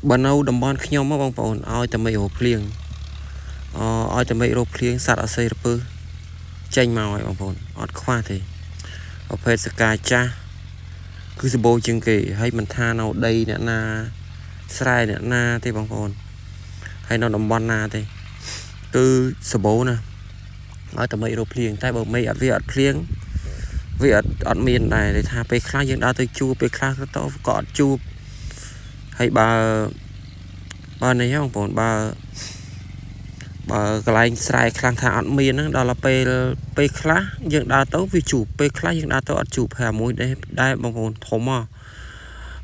បើនៅតំបន់ខ្ញុំហ៎បងប្អូនឲ្យតែមេឃរោភ្លៀងអឲ្យតែមេឃរោភ្លៀងសត្វអសីរពឹសចេញមកហើយបងប្អូនអត់ខ្វះទេប្រភេទសកាចាស់គឺសម្បូរជាងគេហើយមិនថានៅដីអ្នកណាស្រែអ្នកណាទេបងប្អូនហើយនៅតំបន់ណាទេគឺសម្បូរណាស់ឲ្យតែមេឃរោភ្លៀងតែបើមេឃអត់វាអត់ភ្លៀងវាអត់មានដែរទេថាពេលខ្លះយើងដើរទៅជួបពេលខ្លះទៅក៏អត់ជួបហើយបើនេះបងប្អូនបើបើកន្លែងស្រែខ្លាំងថាអត់មានហ្នឹងដល់ពេលពេលខ្លះយើងដើរទៅវាជួបពេលខ្លះយើងដើរទៅអត់ជួបហើយអាមួយដែរបងប្អូនធំហ៎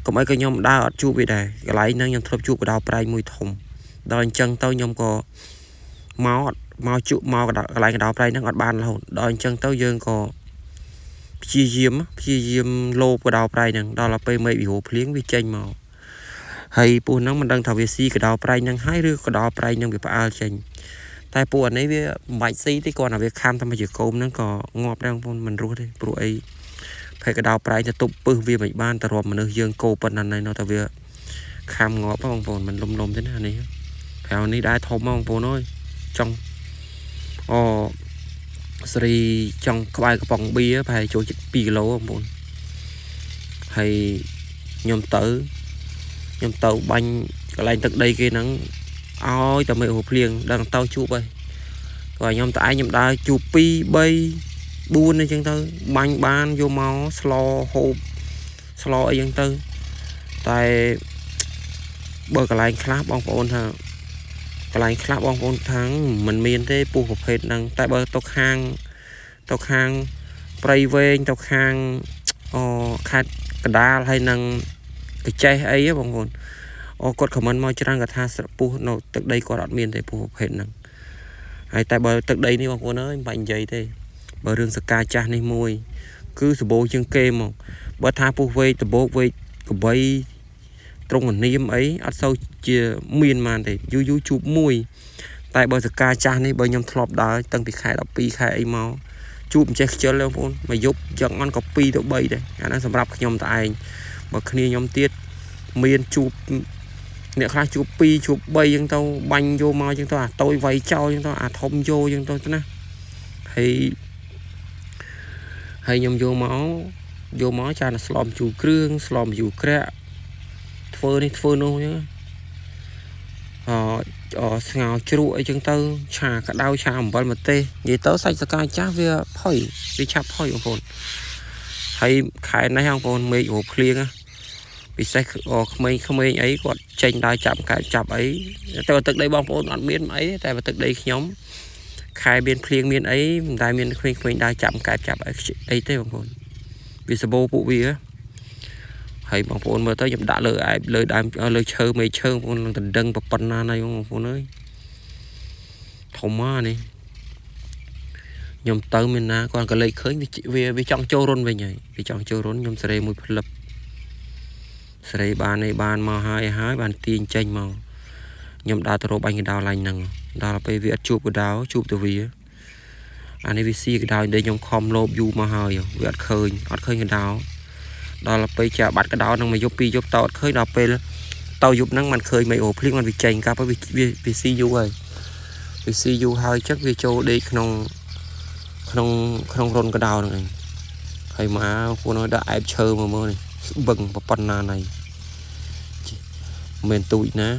កុំអីក៏ខ្ញុំដើរអត់ជួបវាដែរកន្លែងហ្នឹងខ្ញុំធ្លាប់ជួបកដោប្រែងមួយធំដល់អញ្ចឹងទៅខ្ញុំក៏មកអត់មកជួបមកកន្លែងកដោប្រែងហ្នឹងអត់បានរហូតដល់អញ្ចឹងទៅយើងក៏ព្យាយាមលោបកដោប្រែងហ្នឹងដល់ពេលមេឃវារោភ្លៀងវាចេញមកហើយពស់ហ្នឹងមិនដឹងថាវាស៊ីកដោប្រែងហ្នឹងហើយឬកដោប្រែងហ្នឹងវាផ្អើលចេញតែពួកអានេះវាមិនបាច់ស៊ីទេគ្រាន់តែវាខាំតែមួយជាគោមហ្នឹងក៏ងាប់ដែរបងប្អូនមិនរស់ទេព្រោះអីភេកដោប្រែងទៅទប់ពឹសវាមិនបានតែរាប់មនុស្សយើងគោប៉ុណ្ណាណៃនៅតែវាខាំងាប់បងប្អូនមិនលំលំទេណានេះប្រៅនេះដែរធំបងប្អូនអើយចង់អូស្រីចង់ក្បែរកំប៉ុងបៀប្រហែលចូលជិត2គីឡូបងប្អូនហើយខ្ញុំទៅបាញ់កន្លែងទឹកដីគេហ្នឹងឲ្យតែមេឃភ្លៀងដឹងទៅជួបហើយក៏ខ្ញុំតែឯងខ្ញុំដើរជួប2 3 4អញ្ចឹងទៅបាញ់បានយកមកស្លហូបស្លអីចឹងទៅតែបើកន្លែងខ្លះបងប្អូនថាកន្លែងខ្លះបងប្អូនថាមិនមានទេពស់ប្រភេទហ្នឹងតែបើទៅខាងព្រៃវែងទៅខាងអូខេត្តកដាលហើយនឹងកចេះអីបងប្អូនអូគាត់ខមមិនមកច្រើនគាត់ថាស្រពុះនៅទឹកដីគាត់អត់មានទេពស់ប្រភេទហ្នឹងហើយតែបើទឹកដីនេះបងប្អូនអើយមិនបាច់និយាយទេបើរឿងសកាចាស់នេះមួយគឺសម្បូរជាងគេមកបើថាពុះវែកដបោកវែកកបីត្រង់នាមអីអត់សូវជាមានបានទេយូរយូរជួបមួយតែបើសកាចាស់នេះបើខ្ញុំធ្លាប់ដើរតាំងពីខែ12ខែអីមកជួបមិនចេះខ្ជិលទេបងប្អូនមួយយប់យ៉ាងអន់ក៏2ទៅ3ដែរអាហ្នឹងសម្រាប់ខ្ញុំតែឯងបើគ្នាខ្ញុំទៀតមានជួបអ្នកខ្លះជួប2ជួប3អញ្ចឹងទៅបាញ់យកមកអញ្ចឹងទៅអាតូចវាយចោលអញ្ចឹងទៅអាធំយកអញ្ចឹងទៅណាហើយខ្ញុំយកមកចានស្លំជូរគ្រឿងស្លំជូរក្រាក់ធ្វើនេះធ្វើនោះអញ្ចឹងអស្ងោជ្រក់អីចឹងទៅឆាក្តៅឆាអំបិលម្ទេសនិយាយទៅសាច់សកាចាស់វាផុយវាឆាប់ផុយបងប្អូនហើយខែនេះបងប្អូនមេឃរោភ្លៀងពិសេសក្មេងៗអីគាត់ចេញដើរចាប់កែចាប់អីតែទឹកដីបងប្អូនអត់មានអីតែទឹកដីខ្ញុំខែមានភ្លៀងមានអីមិនដែលមានក្មេងៗដើរចាប់កែចាប់អីទេបងប្អូនវាសម្បូរពួកវាហើយបងប្អូនមើលទៅខ្ញុំដាក់លើអែបលើដើមលើឈើមេឈើបងប្អូននឹងដណ្ដឹងប៉ុណ្ណាណៃបងប្អូនអើយធំមកនេះខ្ញុំទៅមានណាគាត់ក៏លេចឃើញវាចង់ចូលរុនវិញហើយវាចង់ចូលរុនខ្ញុំសេរីមួយផ្លឹបសេរីបាននេះបានមកហើយហើយបានទាញចេញមកខ្ញុំដើរទៅរកបាញ់កណ្ដោឡាញ់ហ្នឹងដល់ពេលវាអត់ជួបកណ្ដោជួបទៅវាអានេះវាស៊ីកណ្ដោដែលខ្ញុំខំលោបយូរមកហើយវាអត់ឃើញកណ្ដោដល់ពេលចាបាត់កដោនឹងមួយយប់ពីរយប់តអត់ឃើញដល់ពេលទៅយប់ហ្នឹងมันឃើញមេអូភ្លៀងมันវាចេញកាប់ហើយវាស៊ីយូរហើយវាស៊ីយូរហើយចឹងវាចូលដេកក្នុងក្នុងក្នុងរុនកដោហ្នឹងឯងហើយមកពួកនោះដាក់អែបឈើមកមើលនេះស្បឹងប៉ុណ្ណាណៃមិនទូចណា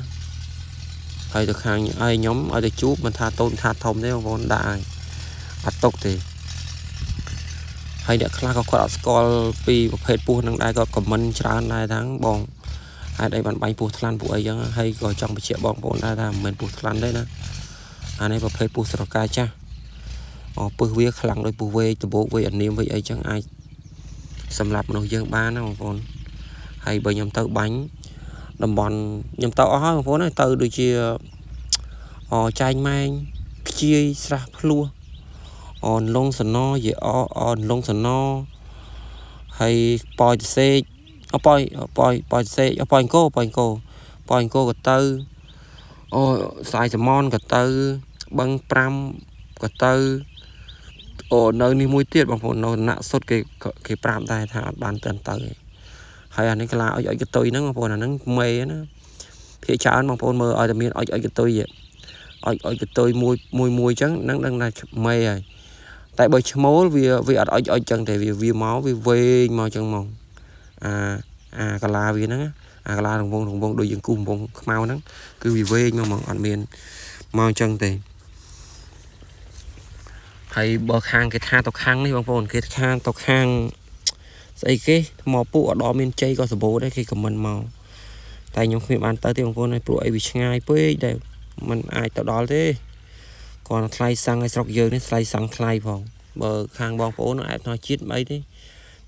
ហើយទៅខាងឲ្យខ្ញុំឲ្យទៅជួបមិនថាតូចថាធំទេបងប្អូនដាក់ហើយអត់ຕົកទេហើយអ្នកខ្លះក៏គាត់អត់ស្គាល់ពីប្រភេទពស់នឹងដែរគាត់ខមមិនច្រើនដែរថាបងហេតុអីបានបាញ់ពស់ថ្លាន់ពួកអីចឹងហើយក៏ចង់បញ្ជាក់បងប្អូនដែរថាមិនមែនពស់ថ្លាន់ទេណាអានេះប្រភេទពស់ស្រកាចាស់អូពឹសវាខ្លាំងដូចពស់វែកដបោកវែកអានាមវែកអីចឹងអាចសម្រាប់មនុស្សយើងបានណាបងប្អូនហើយបើខ្ញុំទៅបាញ់តំបន់ខ្ញុំទៅអស់ហើយបងប្អូនទៅដូចជាអចែងម៉ែងខ្ជាយស្រះភ្លោះអនលងសណយេអអនលងសណហើយប៉យសេកអប៉យប៉យប៉យសេកអប៉យអង្គប៉យអង្គប៉យអង្គក៏ទៅអូស្រាយសមនក៏ទៅបឹង5ក៏ទៅអូនៅនេះមួយទៀតបងប្អូននៅណាក់សុតគេប្រាប់ដែរថាអត់បានទៅហើយអានេះក្លាអុយកតុយហ្នឹងបងប្អូនអាហ្នឹងមេណា ភាគច្រើនបងប្អូនមើលឲ្យតែមានអុចអុចកតុយអុចអុចកតុយមួយមួយមួយអញ្ចឹងនឹងដឹងថាមេហើយតែបើឈ្មោលវាវាអត់អុចអុចអញ្ចឹងទេវាវាមកវាវែងមកអញ្ចឹងមកអាអាកាឡាវាហ្នឹងអាកាឡារង្វង់រង្វង់ដូចយើងគូសរង្វង់ខ្មៅហ្នឹងគឺវាវែងមកហ្មងអត់មានមកអញ្ចឹងទេហើយបើខាងគេថាទៅខាងនេះបងប្អូនគេខាងទៅខាងស្អីគេមកពួកអត់ដល់មានជ័យក៏សម្បូរដែរគេខមមិនមកតែខ្ញុំគ្មានបានទៅទេបងប្អូនព្រោះអីវាឆ្ងាយពេកដែលมันអាចទៅដល់ទេគាត់ថ្លៃសាំងឲ្យស្រុកយើងនេះថ្លៃសាំងថ្លៃផងបើខាងបងប្អូនអាចថ្លៃជាតិអីទេ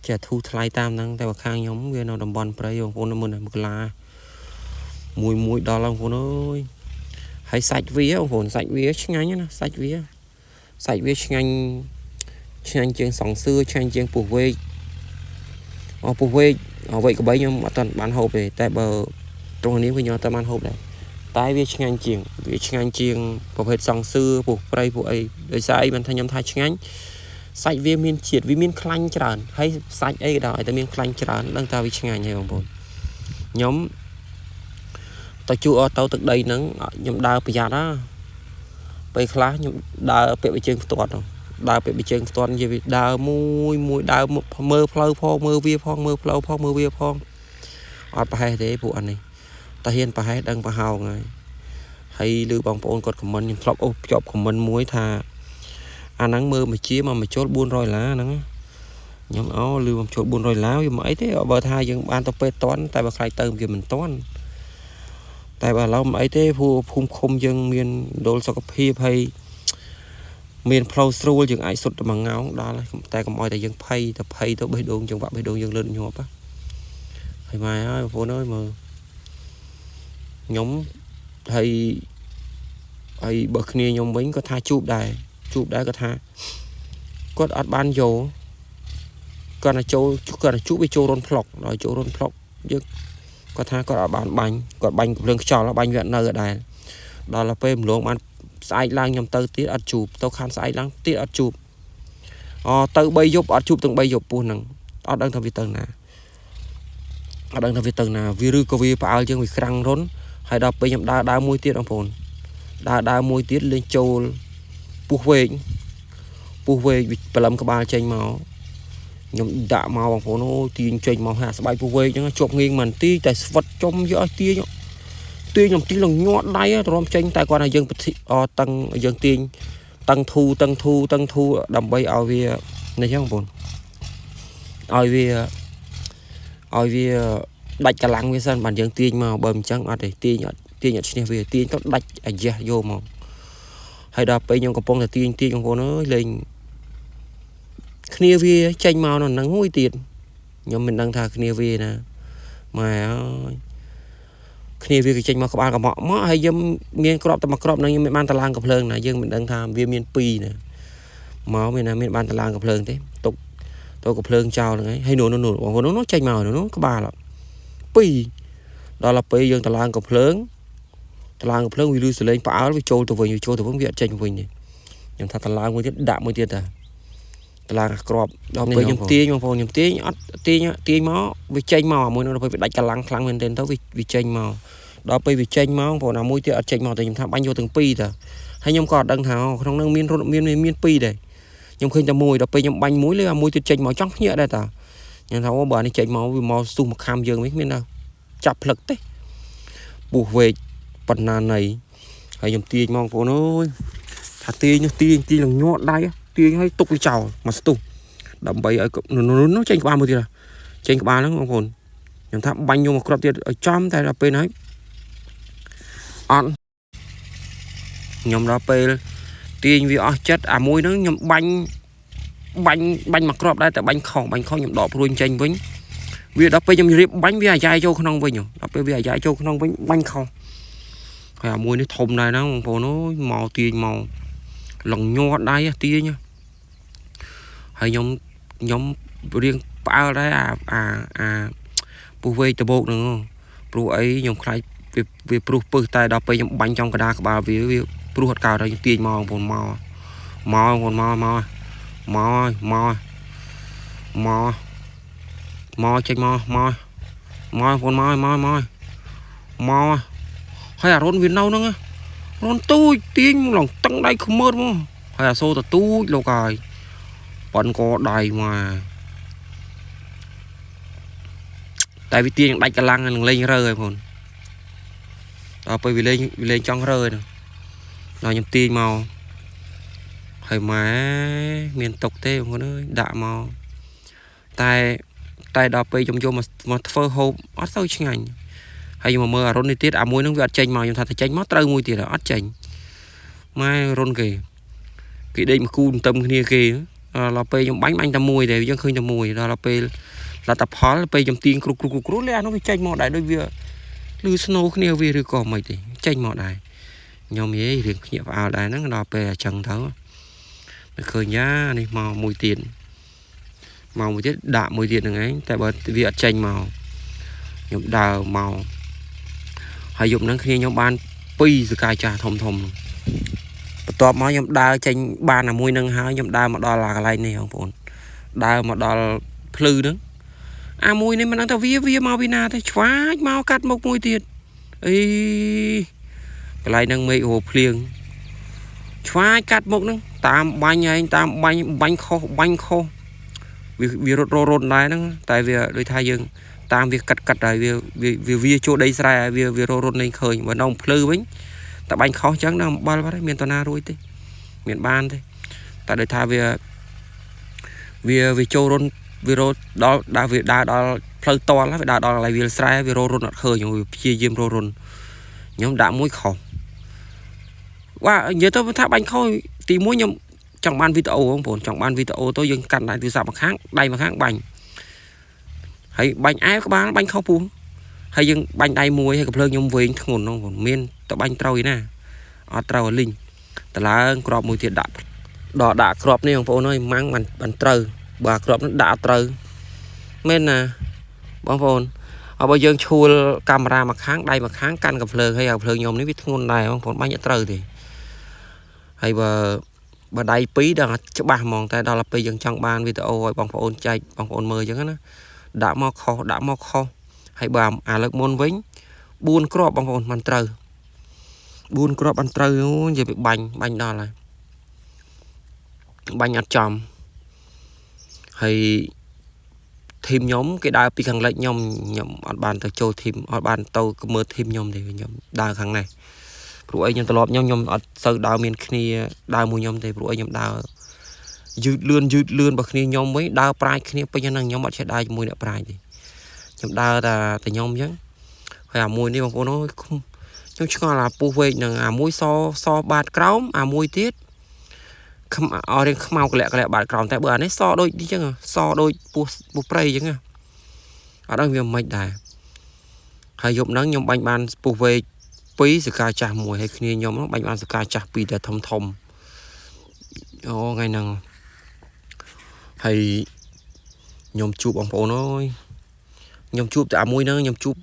ចេះធូរថ្លៃតាមហ្នឹងតែបើខាងខ្ញុំវានៅតំបន់ព្រៃបងប្អូនមុនមួយកលាមួយមួយដល់បងប្អូនអើយហើយសាច់វាបងប្អូនសាច់វាឆ្ងាញ់ណាសាច់វាឆ្ងាញ់ឆ្ងាញ់ជាងសង្សឿឆ្ងាញ់ជាងពោះវែកអពោះវែកវែកក្បីខ្ញុំអត់ទាន់បានហូបទេតែបើត្រង់នេះវិញខ្ញុំអត់ទាន់បានហូបដែរតែវាឆ្ងាញ់ជាងវាឆ្ងាញ់ជាងប្រភេទសង្សឿពោះព្រៃពោះអីដោយសារអីបានថាខ្ញុំថាឆ្ងាញ់សាច់វាមានជាតិវាមានខ្លាញ់ច្រើនហើយសាច់អីក៏ដោយឲ្យតែមានខ្លាញ់ច្រើនដឹងថាវាឆ្ងាញ់ហើយបងប្អូនខ្ញុំទៅជួអត់ទៅទឹកដីហ្នឹងខ្ញុំដើរប្រយ័ត្នណាពេលខ្លះខ្ញុំដើរពាក់បិជើងផ្ទាត់ដើរពាក់បិជើងផ្ទាត់និយាយវាដើរមួយមួយដើរមើលផ្លូវផងមើលវាផងមើលផ្លូវផងមើលវាផងអត់ប្រហែសទេពួកអានេះតែហ៊ានប្រហែសដឹងប្រហោងហើយហើយឮបងប្អូនគាត់ខមមិនខ្ញុំធ្លាប់អូសភ្ជាប់ខមមិនមួយថាអាហ្នឹងមើលមួយជាមកមួយជុល400ដុល្លារហ្នឹងខ្ញុំអូឮមកជុល400ដុល្លារវាមិនអីទេបើថាយើងបានទៅពេទ្យតន់តែបើខ្លាចទៅវាមិនតន់តែបើឥឡូវមិនអីទេព្រោះភូមិឃុំយើងមានដុលសុខភាពហើយមានផ្លូវស្រួលយើងអាចសុទ្ធតែមួយងោងដល់តែកុំឲ្យតែយើងភ័យទៅភ័យទៅបេះដូងចង្វាក់បេះដូងយើងលឿនញាប់ហើយម៉ែហើយបងប្អូនអើយមើលខ្ញុំហើយហើយបើគ្នាខ្ញុំវិញគាត់ថាជួបដែរគាត់ថាគាត់អត់បានយកគាត់ទៅចូលគាត់ទៅជួបវាចូលរុនផ្លុកដល់ចូលរុនផ្លុកយើងគាត់ថាគាត់អត់បានបាញ់គាត់បាញ់កំភ្លើងខ្យល់បាញ់វានៅដែរដល់ពេលម្លងបានស្អែកឡើងខ្ញុំទៅទៀតអត់ជួបទៅខានស្អែកឡើងទៀតអត់ជួបអទៅ3យប់អត់ជួបទាំង3យប់ពោះហ្នឹងអត់ដឹងថាវាទៅណាអត់ដឹងថាវាទៅណាវាឬក៏វាផ្អើលយើងវាក្រាំងរុនហើយដល់ពេលខ្ញុំដើរដើរមួយទៀតបងប្អូនដើរមួយទៀតលេងចូលពោះវែកវាបលឹមក្បាលចេញមកខ្ញុំដាក់មកបងប្អូនអូទាញចេញមកហាក់ស្បែកពោះវែកហ្នឹងជាប់ងៀងមិនទីតែស្វិតចំយកឲ្យទាញខ្ញុំទាញលងញាត់ដៃទ្រាំចេញតែគាត់ថាយើងតឹងយើងទាញតឹងធូតឹងធូតឹងធូដើម្បីឲ្យវានេះចឹងបងប្អូនឲ្យវាដាច់កម្លាំងវាសិនបានយើងទាញមកបើមិនចឹងអត់ទេទាញអត់ឈ្នះវាទាញទៅដាច់អាយ៉ះយកមកហើយដល់ពេលខ្ញុំកំពុងតែទាញបងប្អូនអើយលេងគ្នាវាចេញមកនៅហ្នឹងមួយទៀតខ្ញុំមិនដឹងថាគ្នាវាណាម៉ែអើយគ្នាវាគេចេញមកក្បាលកំក់មកហើយយើងមានក្របតែមួយក្របហ្នឹងខ្ញុំមិនបានតឡើងកំភ្លើងណាយើងមិនដឹងថាវាមានពីរណាមកមានណាមានបានតឡើងកំភ្លើងទេទុកទៅកំភ្លើងចោលហ្នឹងហើយនោះនោះបងប្អូននោះចេញមកនោះក្បាលពីរដល់ពេលយើងតឡើងកំភ្លើងវាលឺសលេងផ្អើលវាចូលទៅវិញវាអត់ចេញវិញទេខ្ញុំថាតឡើងមួយទៀតដាក់មួយទៀតតាតឡើងអាក្របដល់ពេលខ្ញុំទាញបងប្អូនខ្ញុំទាញអត់ទាញមកវាចេញមកអាមួយនោះដល់ពេលវាដាច់កម្លាំងខ្លាំងមែនទែនទៅវាចេញមកដល់ពេលវាចេញមកបងប្អូនអាមួយទៀតអត់ចេញមកតែខ្ញុំថាបាញ់យកទាំងពីរតាហើយខ្ញុំក៏អត់ដឹងថាក្នុងនោះមានរត់មានពីរដែរខ្ញុំឃើញតែមួយដល់ពេលខ្ញុំបាញ់មួយលើអាមួយទៀតចេញមកចង់ភ្ញាក់ដែរតាខ្ញុំថាអូបើអានេះចេញមកវាមកស្ទុះមកខំយើងវិញមានថាចាប់ផ្លឹកទេពោះវែកប៉ុណ្ណាណីហើយខ្ញុំទាញមកបងប្អូនអើយថាទាញនោះទាញនឹងញាត់ដៃទាញឲ្យទុកវាចោលមកស្ទុះដើម្បីឲ្យនោះចេញក្បាលមួយទៀតចេញក្បាលហ្នឹងបងប្អូនខ្ញុំថាបាញ់យកមកគ្រាប់ទៀតឲ្យចំតែដល់ពេលហ្នឹងអត់ខ្ញុំដល់ពេលទាញវាអស់ចិត្តអាមួយហ្នឹងខ្ញុំបាញ់មកគ្រាប់ដែរតែបាញ់ខុសខ្ញុំដកព្រួយចេញវិញវាដល់ពេលខ្ញុំរៀបបាញ់វាអាយ៉ៃចូលក្នុងវិញដល់ពេលវាអាយ៉ៃចូលក្នុងវិញបាញ់ខុសហើយអាមួយនេះធំដែរហ្នឹងបងប្អូនអើយមកទាញមកលងញាត់ដៃទាញហើយខ្ញុំរៀងផ្អើលដែរអាពោះវែកដបោកហ្នឹងព្រោះអីខ្ញុំខ្លាចវាព្រុសពឹសតែដល់ពេលខ្ញុំបាញ់ចំកដាក្បាលវាព្រុសអត់កើតហើយខ្ញុំទាញមកបងប្អូនមកបងប្អូនមកមកមកមកមកចេញមកមកមកបងប្អូនមកមកមកមក ហើយអារុនវានៅហ្នឹងរុនទូចទាញឡើងតឹងដៃខ្មើតមកហើយអាសូតទូចលោកហើយប៉ុនកដៃមកតែវាទាញដាច់កម្លាំងនឹងលេងរើហើយបងដល់ពេលវាលេងចង់រើហ្នឹងដល់ខ្ញុំទាញមកហើយម៉ែមានតុកទេបងប្អូនអើយដាក់មកតែដល់ពេលខ្ញុំយកមកធ្វើហូបអត់សូវឆ្ងាញ់ហើយខ្ញុំមកមើលអារុននេះទៀតអាមួយហ្នឹងវាអត់ចេញមកខ្ញុំថាតែចេញមកត្រូវមួយទៀតអត់ចេញម៉ែរុនគេគេដេកមកគូទន្ទឹមគ្នាគេដល់ពេលខ្ញុំបាញ់បាញ់តែមួយទេយើងឃើញតែមួយដល់ពេលលទ្ធផលពេលខ្ញុំទាញគ្រុគ្រុគ្រុគ្រុលេអានោះវាចេញមកដែរដូចវាលឺស្នូគ្នាវាឬក៏មិនទេចេញមកដែរខ្ញុំនិយាយរឿងភ្ញាក់ផ្អើលដែរហ្នឹងដល់ពេលអញ្ចឹងទៅមិនឃើញយ៉ានេះមកមួយទៀតមកមួយទៀតដាក់មួយទៀតហ្នឹងឯងតែបើវាអត់ចេញមកខ្ញុំដើរមកហើយយប់ហ្នឹងគ្នាខ្ញុំបាន2សកាយចាស់ធំធំបន្ទាប់មកខ្ញុំដើរចេញបានតែមួយនឹងហើយខ្ញុំដើរមកដល់កន្លែងនេះបងប្អូនដើរមកដល់ភ្លឺហ្នឹងអាមួយនេះមិនដឹងថាវាមកពីណាទេឆ្វាចមកកាត់មុខមួយទៀតអីកន្លែងហ្នឹងមេឃរោភ្លៀងឆ្វាចកាត់មុខហ្នឹងតាមបាញ់ឯងតាមបាញ់បាញ់ខុសបាញ់ខុសវារត់រត់ដែរហ្នឹងតែវាដូចថាយើងតាមវាកាត់កាត់ហើយវាវាចូលដីស្រែហើយវារត់រត់លេងឃើញបើនៅភ្លឺវិញតែបាញ់ខុសចឹងដល់អំបិលបាត់ហើយមានតណារួយទេមានបានទេតែដូចថាវាវាចូលរុនវារត់ដល់ដើរវាដើរដល់ផ្លូវតល់វាដើរដល់កន្លែងវាលស្រែវារត់អត់ឃើញវាព្យាយាមរត់រុនខ្ញុំដាក់មួយខុសបាទនិយាយទៅថាបាញ់ខុសទីមួយខ្ញុំចង់បានវីដេអូបងប្អូនចង់បានវីដេអូទៅយើងកាន់ដៃទូរស័ព្ទម្ខាងដៃម្ខាងបាញ់ហើយបាញ់អែបក្បាលបាញ់ខុសពោះហើយយើងបាញ់ដៃមួយហើយកំភ្លើងខ្ញុំវែងធ្ងន់បងប្អូនមានទៅបាញ់ត្រូវឯណាអត់ត្រូវឲ្យលីងតឡើងក្របមួយទៀតដាក់ដល់ដាក់ក្របនេះបងប្អូនអើយម៉ាំងបានត្រូវបើក្របនោះដាក់អត់ត្រូវមែនណាបងប្អូនហើយបើយើងឈួលកាមេរ៉ាមួយខាងដៃមួយខាងកាន់កំភ្លើងហើយកំភ្លើងខ្ញុំនេះវាធ្ងន់ដែរបងប្អូនបាញ់អត់ត្រូវទេហើយបើដៃពីរដល់ច្បាស់ហ្មងតែដល់ពេលយើងចង់បានវីដេអូឲ្យបងប្អូនចែកបងប្អូនមើលអញ្ចឹងណាដាក់មកខុសដាក់មកខុសហើយបើអាលើកមុនវិញ4គ្រាប់បងប្អូនមិនត្រូវ4គ្រាប់បានត្រូវនិយាយពីបាញ់បាញ់ដល់ហើយបាញ់អត់ចំហើយធីមខ្ញុំគេដើរពីខាងលិចខ្ញុំខ្ញុំអត់បានទៅចូលធីមអត់បានទៅមើលធីមខ្ញុំទេខ្ញុំដើរខាងនេះព្រោះអីខ្ញុំត្រឡប់ខ្ញុំអត់សូវដើរមានគ្នាដើរមួយខ្ញុំទេព្រោះអីខ្ញុំដើរយឺតលឿនយឺតលឿនបើគ្នាខ្ញុំវិញដើរប្រាជ្ញគ្នាពេញហ្នឹងខ្ញុំអត់ចេះដើរជាមួយអ្នកប្រាជ្ញទេខ្ញុំដើរតែខ្ញុំអញ្ចឹងហើយអាមួយនេះបងប្អូនអើយខ្ញុំឆ្ងល់អាពុះវែកហ្នឹងអាមួយសសបាតក្រោមអាមួយទៀតខ្មៅអរៀងខ្មៅកលាក់កលាក់បាតក្រោមតែបើអានេះសដូចនេះចឹងសដូចពោះពោះព្រៃចឹងអត់ដឹងវាមិនដែរហើយយប់ហ្នឹងខ្ញុំបាញ់បានពុះវែក2សកាចាស់មួយហើយគ្នាខ្ញុំបាញ់បានសកាចាស់2តែធំធំអូថ្ងៃហ្នឹងហើយខ្ញុំជួបបងប្អូនអើយខ្ញុំជួបតែអាមួយហ្នឹងខ្ញុំជួប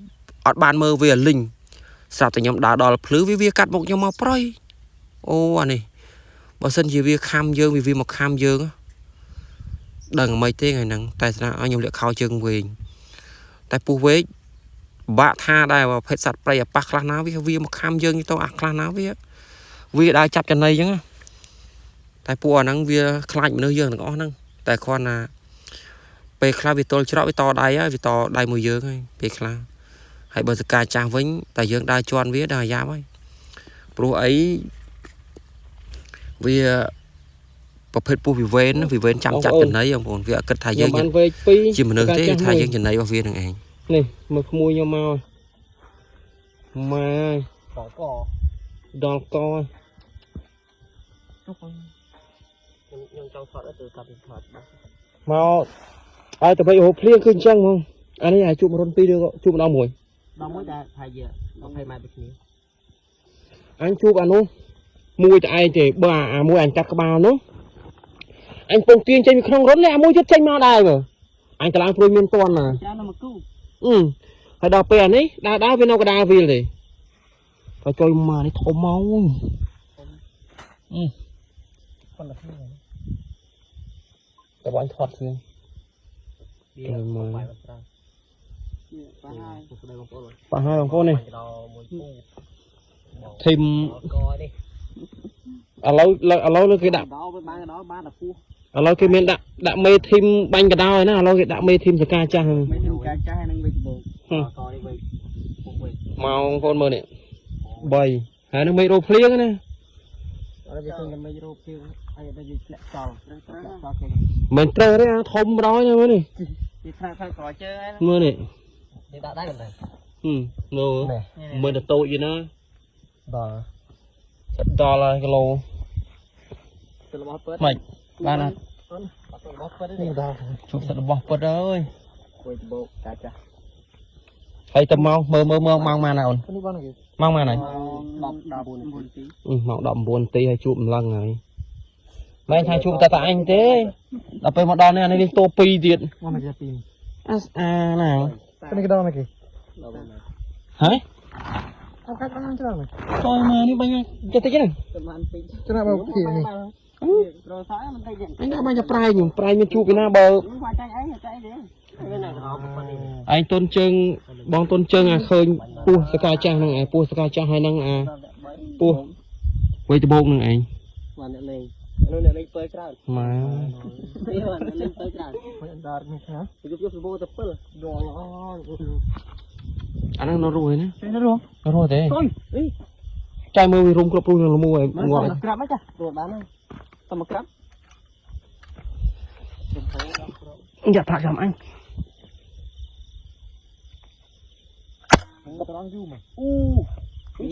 អត់បានមើលវាលីងស្រាប់តែខ្ញុំដើរដល់ភ្លឺវាកាត់មុខខ្ញុំមកប្រយអូអានេះបើសិនជាវាខំយើងវាមកខំយើងដឹងមិនទេថ្ងៃហ្នឹងតែស្នាឲ្យខ្ញុំលាក់ខោជើងវែងតែពុះវែកបាក់ថាដែរប្រភេទសត្វព្រៃអាប៉ះខ្លះណាវាមកខំយើងទៅអាខ្លះណាវាដើរចាប់ចំណីអញ្ចឹងតែពួកអាហ្នឹងវាខ្លាចមនុស្សយើងទាំងអស់ហ្នឹងតែគ្រាន់ណាពេលខ្លះវាទល់ច្រកវាតដៃហើយវាតដៃមួយយើងហើយពេលខ្លះហើយបើសកាចាស់វិញតែយើងដើរជន់វាដើរយ៉ាប់ហើយព្រោះអីវាប្រភេទពុះវិវេនវិវេនចាំចាប់ចំណីបងប្អូនវាអត់គិតថាយើងបានវែក2 ជាមនុស្សទេថាយើងចំណីរបស់វានឹងឯង នេះមើលក្មួយខ្ញុំមកម៉ែ ដល់ក ដល់ក ខ្ញុំចង់ថតទៅកាប់ថតបាទ មកឲ្យទៅវិញហូបភ្លៀងគឺអញ្ចឹងហ្មងអានេះឲ្យជួបរុន2ឬជួបម្ដងមួយ ដល់មួយតែថាជា20ម៉ែត្រដូចគ្នា អញជួបអានោះមួយតែឯងទេបើអាមួយអញកាត់ក្បាលនោះអញពងទាញចេញពីក្នុងរុននេះអាមួយទៀតចេញមកដែរមើលអញតឡើងព្រួយមានតន់ណា ច្រើននៅមកគូ អឺហើយដល់ពេលអានេះដើរដើរវានៅកណ្ដាលវាលទេបើចុយមកនេះធំមកអឺ ប៉ុន្តែគ្នា តែបងថត់គ្នា វាបាយបាត់ត្រូវបាទហើយស្ដីបងប្អូន ប៉ះហើយបងប្អូននេះ ដល់មួយគូ ធីម កនេះ ឥឡូវឥឡូវគេដាក់ ដល់វាបានកដោបានតែពោះ ឥឡូវគេមានដាក់ដាក់មេធីមបាញ់កដោហើយណាឥឡូវគេដាក់មេធីមសកាចាស់ហ្នឹង មិនមានការចាស់នឹងវិញបោកកនេះវិញពោះវិញ មកបងប្អូនមើលនេះ3ហើយនឹងមេរោភ្លៀងណា អត់វាឃើញតែមេរោភ្លៀងហើយតែវាធ្លាក់ចោលធ្លាក់ចោលគេ មិនត្រូវទេអាធំម្ដងណាមើលនេះ វាថ្នាក់ថ្នាក់ក្រជើងហើយ មើលនេះ នេះដាក់ដែរមិនដែរ ហឹមមើលមើលទៅតូចយីណា ដល់ សិតដល់ហើយគីឡូ ទៅរបស់ពិត ម៉េចបានអត់ អត់របស់ពិតទេដល់ ជួបសិតរបស់ពិតអើយ គួយបោកតាចាស់ ហើយទៅមកមើលមើលមើលម៉ោងម៉ានហើយអូន នេះបងគេ ម៉ោងម៉ានហើយ 10 19នាទី ម៉ោង19នាទីហើយជួបម្លឹងហើយមិនថាជួបតែតាអញទេដល់ពេលមកដល់នេះអានេះនេះតួ2ទៀត មកមកពី អាស្អាណា នេះកដោមកគេ ហើយ អត់កាច់បានច្រើន ចយមកនេះបាញ់ចិត្តតិចហ្នឹង ប្រហែលពេក ច្រាបមកពីនេះ ក្រសោយមិនតិចទេ អញដាក់បាញ់តែប្រែងប្រែងមានជួបពីណាបើ ខ្ញុំខ្វាចាញ់អីចាញ់ទេវានៅកដោប៉ុណ្នេះ ឯងទុនជើងបងទុនជើងអាឃើញពោះសកាចាស់ហ្នឹងឯងពោះសកាចាស់ហើយហ្នឹងអាពោះវ័យដបោកហ្នឹងឯង បានអ្នកលេងនោះអ្នកលេងពើច្រើន ម៉ា នេះបានអ្នកលេងពើច្រើន មិនអត់នេះណា យប់យប់សបោទៅពិល ដល់អ អាហ្នឹងនៅរស់ឯណា ចេះរស់ រស់ទេ អុយអី ចៃមើលវារុំគ្រប់រុំនឹងលមួឯងងាប់ ក្រាបមកចារត់បានហើយតមកក្រាប យ៉ាប្រាក់ចាំអញ ត្រង់យូរមក អូ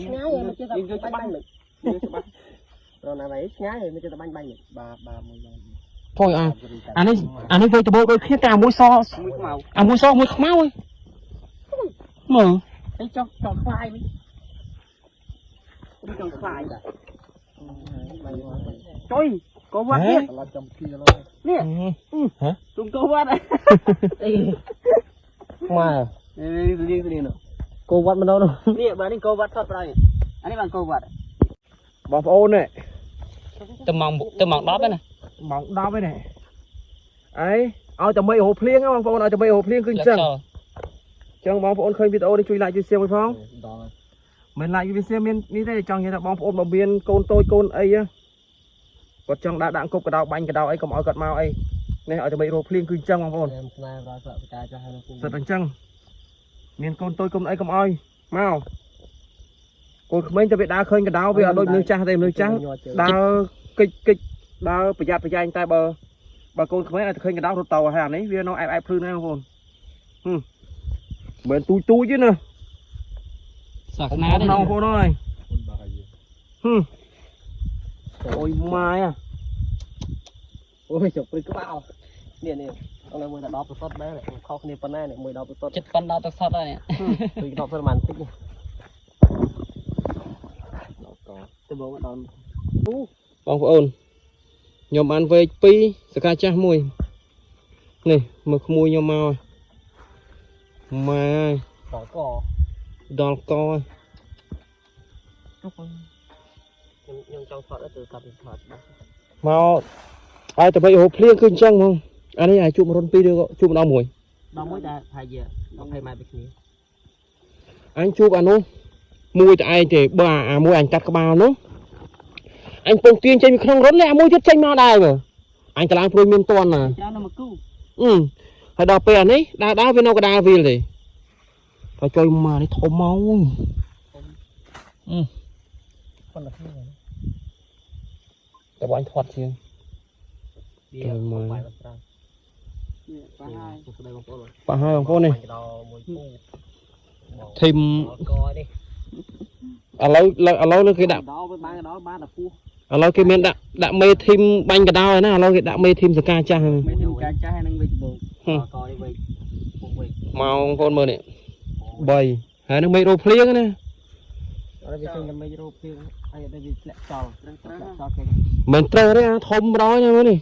ឆ្ងាយមិនចេះតែបាញ់បាញ់មិនច្បាស់រណាវ៉ៃឆ្ងាយមិនចេះតែបាញ់បាញ់មិនបាទបាទមួយយ៉ាង ថយអាអានេះអានេះវ័យដបោកដូចគ្នាតែអាមួយស មួយខ្មៅ អាមួយសមួយខ្មៅឯងមើល អីចង់ចង់ខ្លាយវិញចង់ខ្លាយចុយកោវត្តទៀត ឡប់ចំពីឡើយ នេះ ហ៎ ទុំកោវត្តអី ម៉ែ នេះនេះនេះ គោវត្តម្ដង នេះបើនេះកោវត្តថតប្រៃអានេះបានកោវត្ត បងប្អូននេះ ទៅម៉ោងទៅម៉ោង10ហ្នឹងណា ម៉ោង10ឯនេះអីឲ្យតែមេហូភ្លៀងបងប្អូនឲ្យតែមេហូភ្លៀងគឺអញ្ចឹងចឹងបងប្អូនឃើញវីដេអូនេះជួយ like ជួយ share មួយផង ដល់ មិន like ជួយ share មាននេះទេចង់និយាយថាបងប្អូនបើមានកូនតូចកូនអីគាត់ចង់ដាក់ដាក់គប់កដោបាញ់កដោអីកុំឲ្យគាត់មកអីនេះឲ្យតែមេរោភ្លៀងគឺអញ្ចឹងបងប្អូន ខ្ញុំស្នេហ៍ដល់ស្បកាចាស់ហើយ សិតអញ្ចឹងមានកូនតូចកូនអីកុំឲ្យមកកូនក្មេងទៅវាដើរឃើញកដោវាអត់ដូចមនុស្សចាស់ទេមនុស្សចាស់ដើរកិច្ចកិច្ចដើរប្រយ័ត្នប្រយែងតែបើបើកូនក្មេងឲ្យតែឃើញកដោរត់ទៅហើយអានេះវានៅអែបអែបភ្លឺណាស់បងប្អូនហឹមមិនទូចទូចទេណា សា បងប្អូនបងប្អូនអើយ ពុនបាយ ហឹមអូយម៉ាយ អូយចុកព្រឹកក្បាលនេះនេះអត់មួយតែ10ប្រសុតដែរខុសគ្នាប៉ុណ្ណានេះមួយ10ប្រសុត ចិត្តប៉ុនដល់ទឹកសុតហើយនេះ ពី10ប្រសុតប៉ុន្មានតិចទៅបងដល់ បងប្អូនខ្ញុំបានវែក2សកាចាស់មួយនេះមើលក្មួយខ្ញុំមកម៉ែ ដល់ក ដល់កហើយ ខ្ញុំខ្ញុំចង់ថតទៅកាប់ថតបាទ មកឲ្យតែបីហូបភ្លៀងគឺអញ្ចឹងហ្មងអានេះឲ្យជួបរុន2ឬក៏ជួបម្ដងមួយ ដល់មួយតែប្រហែលជា20ម៉ែត្រពីគ្នា អញជួបអានោះមួយតែឯងទេបើអាមួយអញកាត់ក្បាលនោះអញពងទាញចេញពីក្នុងរុននេះអាមួយទៀតចេញមកដែរមើលអញតឡើងព្រួយមានតន់ណា ច្រើននៅមកគូ អឺហើយដល់ពេលអានេះដើរដើរវានៅកណ្ដាលវាលទេហើយចុយមកនេះធំមកអឺ ប៉ុណ្ណឹងគ្នា តែបងអញធាត់ជាង វាបាយបាត់ច្រើននេះប្រហែលស្ដីបងប្អូន ប៉ះហើយបងប្អូននេះ ដល់មួយគូ ធីម កនេះ ឥឡូវឥឡូវគេដាក់ ដល់វាបានកដោបានតែពោះ ឥឡូវគេមានដាក់ដាក់មេធីមបាញ់កដោហើយណាឥឡូវគេដាក់មេធីមសកាចាស់ហ្នឹង មិនមានការចាស់ហើយនឹងវិញបោកកនេះវិញពោះវិញ មកបងប្អូនមើលនេះ3ហើយនឹងមេរោភ្លៀងណា អត់វាឃើញតែមេរោភ្លៀងហើយតែវាធ្លាក់ចោលធ្លាក់ចោលគេ មិនត្រូវទេអាធំម្ដងណាមើលនេះ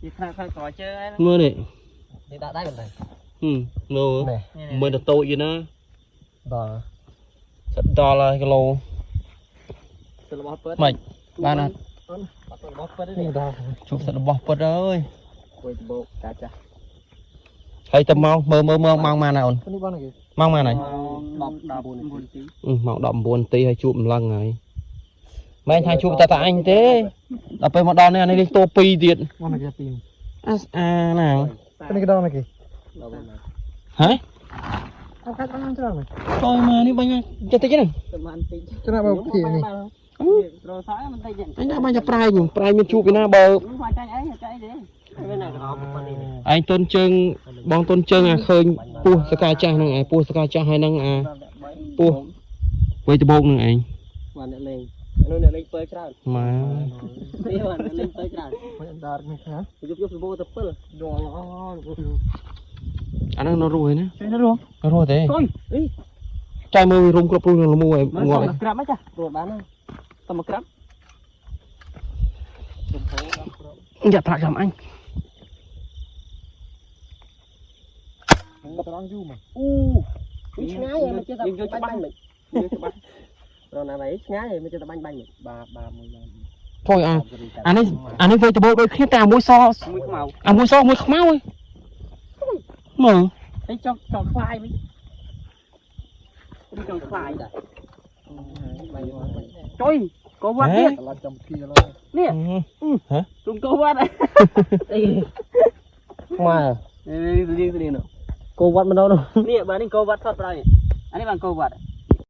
វាថ្នាក់ថ្នាក់ក្រជើងហើយ មើលនេះ នេះដាក់ដែរមិនដែរ ហឹមមើលមើលទៅតូចយីណា ដល់ សិតដល់ហើយគីឡូ ទៅរបស់ពិត ម៉េចបានអត់ អត់ទៅរបស់ពិតទេ ដល់ ជួបសិតរបស់ពិតអើយ គួយបោកតាចាស់ ហើយទៅមកមើលមើលមើលម៉ោងម៉ានហើយអូន នេះបងគេ ម៉ោងម៉ានហើយ 10 19នាទី ម៉ោង19នាទីហើយជួបម្លឹងហើយ មែនថាជួបតែតាអញទេដល់ពេលមកដល់នេះអានេះលេងតោពីរទៀត មកនេះគេពី អាស្អាណា នេះគេដល់មកគេ ហ៎ អត់កាត់បានច្រើនមែន តយមកនេះបាញ់ចិត្តតិចហ្នឹង ច្រើនបើពីនេះ ត្រសក់មិនតិចទេ អញដាក់បាញ់តែប្រែងប្រែងមានជួបពីណាបើ មកចាញ់អីចាញ់អីទេវាណាកោប៉ុណ្នេះ ឯងទុនជើងបងទុនជើងអាឃើញពោះសកាចាស់ហ្នឹងឯងពោះសកាចាស់ហើយហ្នឹងអាពោះវ័យដបោកហ្នឹងឯង បានអ្នកលេងនោះអ្នកលេងពើច្រើន ម៉ែ នេះបានអ្នកលេងពើច្រើន មិនដារនេះណា យប់យប់សបោទៅពិល ដល់អ អាហ្នឹងនៅរស់ឯណា ចេះនៅរស់ រស់ទេ អុយអី ចៃមើលវារុំគ្រប់រុំលមួឯងងាប់ឯង ក្រាបមកចារត់បានតែមកក្រាប យ៉ាប្រាក់ចាំអញ ត្រង់យូរមក អូឆ្ងាយមិនចេះតែបាញ់បាញ់មិនច្បាស់រណាវៃឆ្ងាយមិនចេះតែបាញ់បាញ់មិន បាបាមួយបាន ថយអាអានេះអានេះវ័យដបោកដូចគ្នាតែអាមួយស មួយខ្មៅ អាមួយសមួយខ្មៅឯងមើល អីចង់ចង់ខ្លាយមិនចង់ខ្លាយដែរចុយកោវត្តទៀត កន្លះចំគីឡូ នេះ ហ៎ ទុំកោវត្តអី ម៉ែ នេះនេះនេះនោះកោវត្តម្ដងនេះបាទនេះកោវត្តថតប្រៃអានេះបានកោវត្ត